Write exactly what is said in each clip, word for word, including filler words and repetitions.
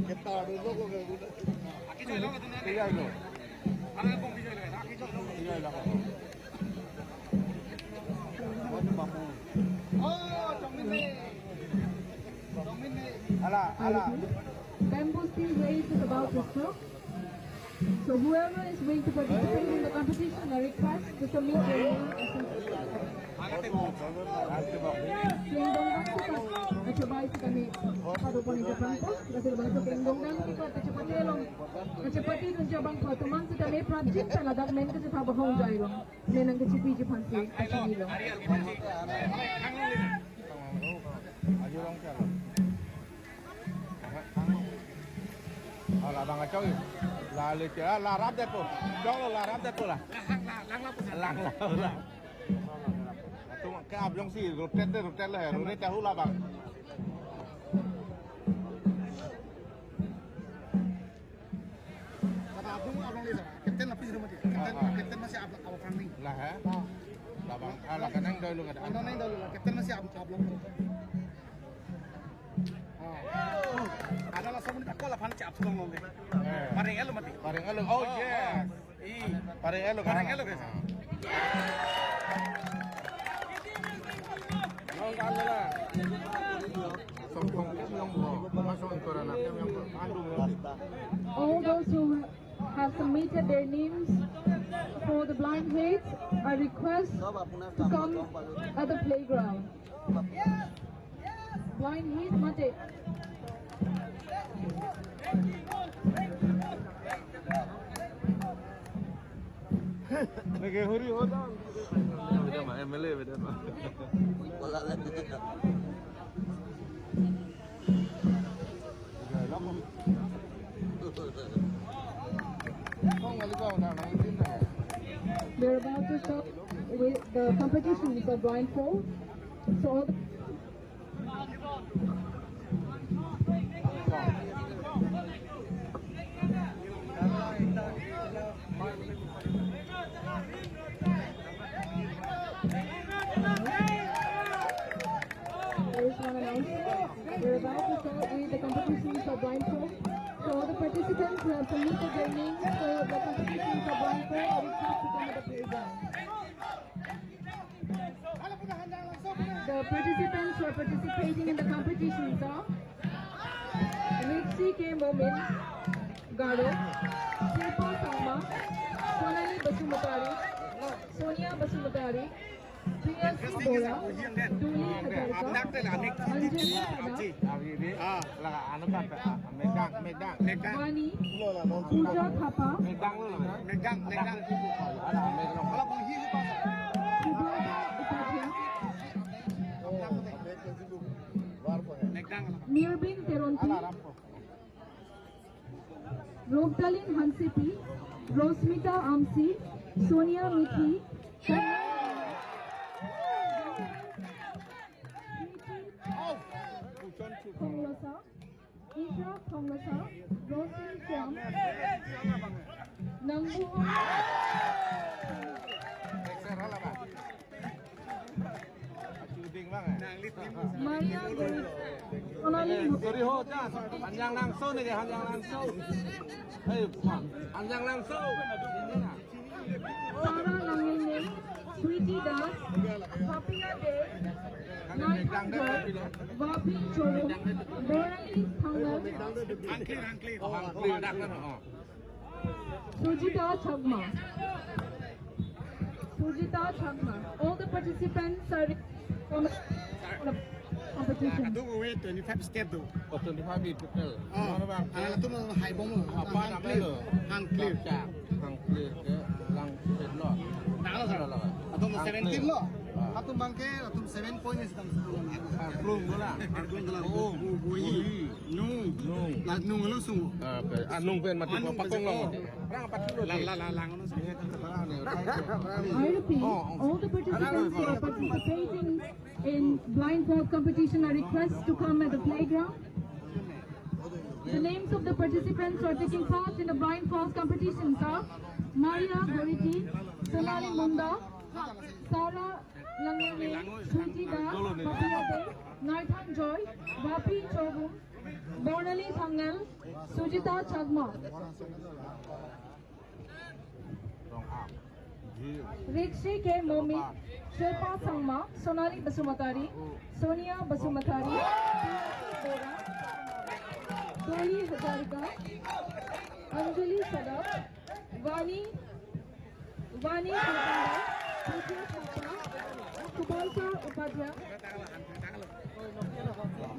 Kita ada lo ko. Iya, lo. Iya, lo. Oh, Dominic. Dominic. Ala, ala. Bamboo steel race is about to start. So whoever is going to participate in the competition, I request to submit your name as soon as possible. Kengdong bang kita, achabai si kami, pada pon ita pangkos, kasi bang so kengdong bang kita, kachepate long, kachepate dun chabang pho, teman si kami prajin sa ladak men kachetha bahong jai long, men ang kachepiji phansi, kachini long. Ajo long chala. Oh, labang achok. La le chala, la rap det po. Chok lo, la rap det po la. Lang, lang, lang, lang. Atum ke ap jongsi rotet de, rotet le, rotet tahu labang. Kata abang, abang le, captain lapis rumah dia. Captain, ah, ah, captain masih abang, abang Franklin. Lah, eh? Ah. Labang, ah, la kanang doi lo kada. Abang nang doi lo, captain masih abang, abang. Oh. Ada laso amonit ako laphan chap song nonde. Eh. Pareng elo mati. Pareng elo. Oh, oh, yes. I. Pareng elo, pareng elo, guys. Nong kan la. Song song kem long bo. Masong koran kem long bo. Aduh. All those who have submitted their names for the blind heads are request to come at the playground. Blind heat mate. Lagi huri hodang. Beda mah, M L A beda mah. We're about to start with the competition for blindfold. So all the There is one announcement. We're about to start with the competition for blindfold. So all the participants who have submitted their names for the competition for blindfold are requested to come to the playground. The participants who are participating in the competitions are Rixi K Momin, Garo, Sripa Sangma, Sonali Basumatary, Sonia Basumatary, Priyasi Bora, Duli Hajarika, Anjali Hada, Ah. Lah, anu kan, ah, megdang, megdang. Megdang. Vani, Puja Thapa, Megdang lo, megdang. Megdang, megdang. Ala, megdang. Ala, bung hi hi pa. Subhasa Upadhyay, Megdang. Mirbin Teronpi, Ala, rampo. Ruptalin Hansepi, Rosmita Amsi, Sonia Mithi, Khonglosa, Isha Khonglosa, Rosin Shyam, Nangbuhon, Maria Gori, Sonali Sorry ho, Jan. Hanjang Langso ne, Hanjang Langso. Hei, Hanjang Langso. Sarah Langmingming, Sweety Das, Papiya Dey, Naithan Joy, Vapin Chorum, Berani Thangnang, Hangklir, Hangklir. Oh, Hangklir. Sujita Chakma. Sujita Chakma. All the participants are from the competition. Atum wait twenty-five step do. Oh, twenty-five people. Oh, mana bang? Ala atum hai bom. Apa nama lo? Hangklir. Hangklir ke Langsit lo. Nah, lo, sir. Atum seventeen lo. Ah. Atum bang ke, atum seven point is tam sepuluh. Hangklir bola. Hangklir bola. Oh, Bui. Nung. Nung. La nung lo sung. Ah, pe-, ah, nung pen mati. Ah, nung pakong pen lo. Lang, lang, lang, lang. I repeat, all the participants who are participating in blindfold competition are requested to come at the playground. The names of the participants who are taking part in the blindfold competitions are Maria Goriti, Sonali Munda, Sarah Langmingming, Sujita, Papiya Dey, Naithan Joy, Vapi Chorum, Bornali Thangnel, Sujita Chakma, Rikshi K Momi, Shilpa Sangma, Sonali Basumatary, Sonia Basumatary, Pinaki Bora, Dolly Hazarika, Anjali Sadap, Vani, Vani Khotongdar, Pooja Thakpa, Kubalsar Upadhyay,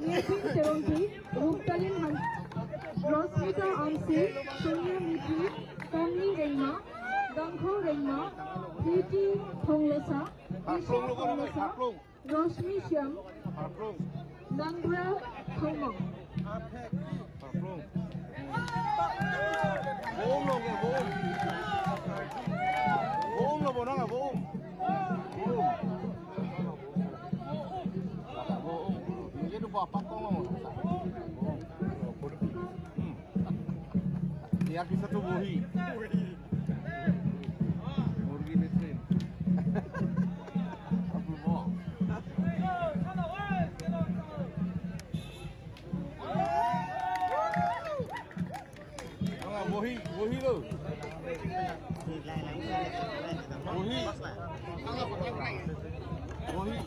Nitin Terongpi, Ruptalin Hanse, Rosmita Amsi, Sonia Mitri, Kamli Rengma, Gangkho Rengma, Priti Thonglosa, Isha Thonglosa, Rosmi Shyam, Nangbra Thongmong. Boom lo, boom. Boom lo, bonang, boom. Boom. Boom. Ini tuh bapak kong lo. Boom. Hmm. Dia bisa tuh bohi. Murgi listrin. Apa mau? Ah, bohi, bohi lo. Bohi. Bohi.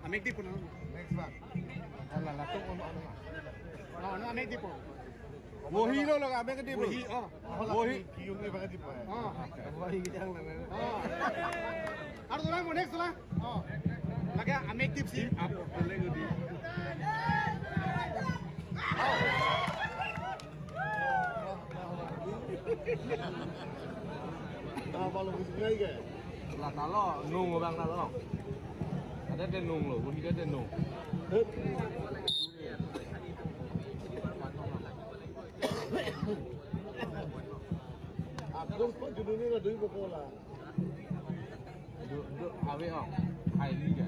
Amek di po na. Next one. Ala, latung on, on, on. Oh, no, amek di po. Bohi lo laga, amek di po. Bohi, oh. Bohi. Kiyung ni baka di po. Oh. Bohi kita lang. Oh. Aru tulang mo, next tulang. Oh. Lagi amek di po si. Apa boleh di? Ah, kalau bisa naik ya? Lah, kalau nung orang kalau. Ada tenung lo, bunyi dia tenung. Aku kok judulnya lah dulu bola. Duk, duk, awe ong. Hai ni ga.